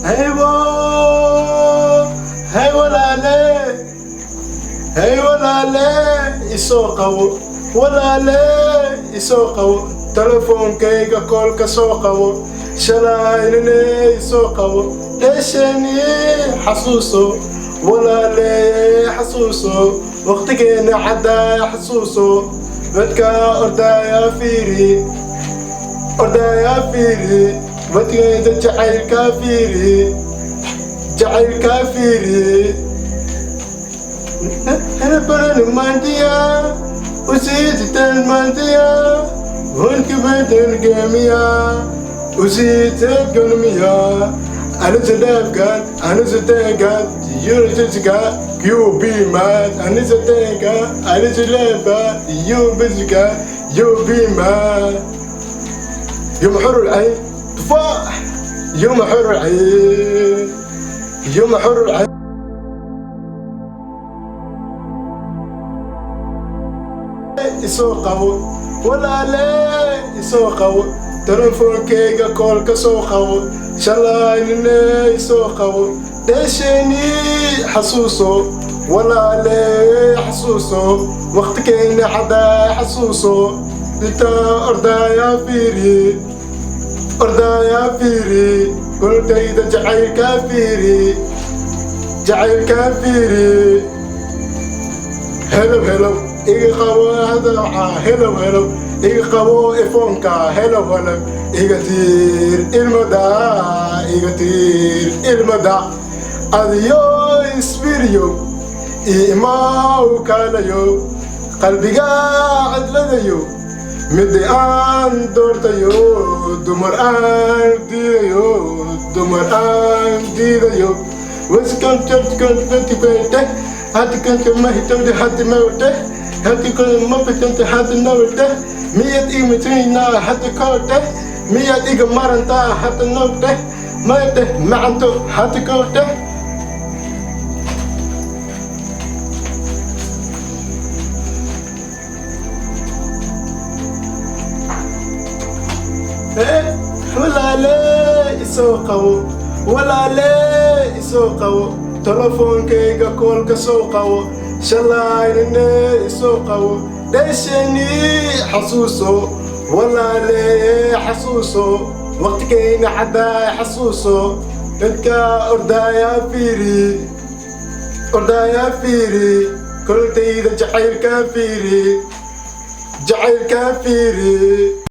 Haybo, hay walaale, hay walaale, isoo qabo, walaale, isoo qabo, telefoonkayga koolka soo qabo, shalaynine isoo qabo, dheesheenii xasuuso, walaale, xasuuso, waqtigeena caddaa xasuuso, dadka ordaya fiiri, ordaya fiiri, wadgeeda jacaylkaa fiiri, jacaylkaa fiiri. Mandiya usiititan mandiya wanki beden gemiya usiited gonmiya anisadhaafkan anisateegan yurjijka you be mad anisateega anisalaafa you bijka you be mad. يوم حر العين تفاح، يوم حر العين، يوم حر العين. Isoo qabo, walaale, isoo qabo, telefoonkayga koolka soo qabo, shalaynine isoo qabo, dheesheenii xasuuso, walaale, xasuuso, waqtigeyna xadaa xasuuso, inta ordaya fiiri, ordaya fiiri, koltayda jacaylkaa fiiri, jacaylkaa fiiri. Hello, hello, iga qabo hadalca, hello, hello, iga qabo iPhone-ka, hello, hello, iga tiir ilmada, iga tiir ilmada, adiyo isbiriyo imaw kaalayo, qalbiga cidladayo, midi aan doortayo, dumar aan diidayo, dumar aan diidayo. Miyaad imatinaa hadda koodhe? Miyaad iga marantaa hadda nowdhe? Maydhe macanto hadda koodhe. Walaale, isoo qabo, walaale, isoo qabo, telefoonkayga koolka soo qabo, shalaynine isoo qabo, dheesheenii xasuuso, walaale, xasuuso, waqtigayna caddaay xasuuso, dadka ordaayaa fiiri, ordaayaa fiiri, koltayda jacaylkaa fiiri, jacaylkaa fiiri.